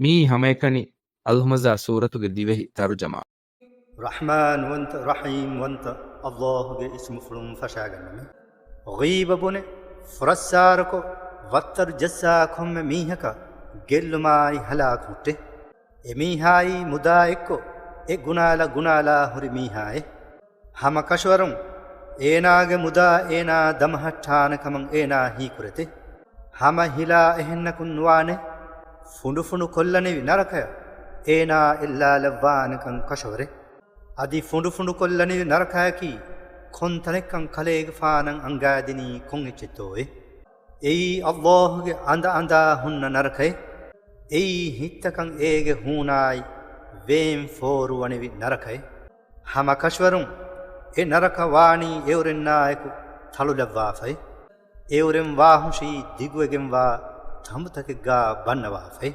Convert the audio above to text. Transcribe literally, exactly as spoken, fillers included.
މިއީ ހަމައެކަނި އަލްހުމަޒާ ސޫރަތުގެ ދިވެހި ތަރުޖަމާ. ރަޙްމާންވަންތަ، ރަޙީމްވަންތަ އަލްލާހުގެ އިސްމުފުޅުން ފަށާގަންނަމެ. ޣީބަ ބުނެ، ފުރައްސާރަކޮށް، ވައްތަރު ޖައްސާ ކޮންމެ މީހަކަށް ގެއްލުމާއި ހަލާކު ހުއްޓޭ. އެ މީހާއީ މުދާ އެއްކޮށް، އެ ގުނާލަ ގުނާލާ ހުރި މީހާއެއް. ހަމަ ކަށަވަރުން އޭނާގެ މުދާ އޭނާ ދަމަހައްޓާނެ ކަމަށް އޭނާ ހީކުރެތެ. ހަމަ ހިލާ އެހެންނަކުން ނުވާނެ، ފުނޑުފުނޑު ކޮށްލަނިވި ނަރަކަޔަށް އޭނާ އެއްލާލައްވާނެކަން ކަށަވަރެ. އަދި ފުނޑުފުނޑު ކޮށްލަނިވި ނަރަކަޔަކީ ކޮން ތަނެއްކަން ކަލޭގެފާނަށް އަންގާދިނީ ކޮން އެއްޗެއްތޯއެ؟ އެއީ އަލްލާހުގެ އަނދަ އަނދާ ހުންނަ ނަރަކައެއް. އެއީ ހިތްތަކަން އޭގެ ހޫނާއި ވޭން ފޯރުވަނިވި ނަރަކައެއް. ހަމަ ކަށަވަރުން އެ ނަރަކަ ވާނީ އެއުރެންނާއެކު ތަޅުލައްވާފައި. އެއުރެން ވާހުށީ ދިގުވެގެންވާ ތަނބުތަކެއްގާ ބަންނަވާފައި.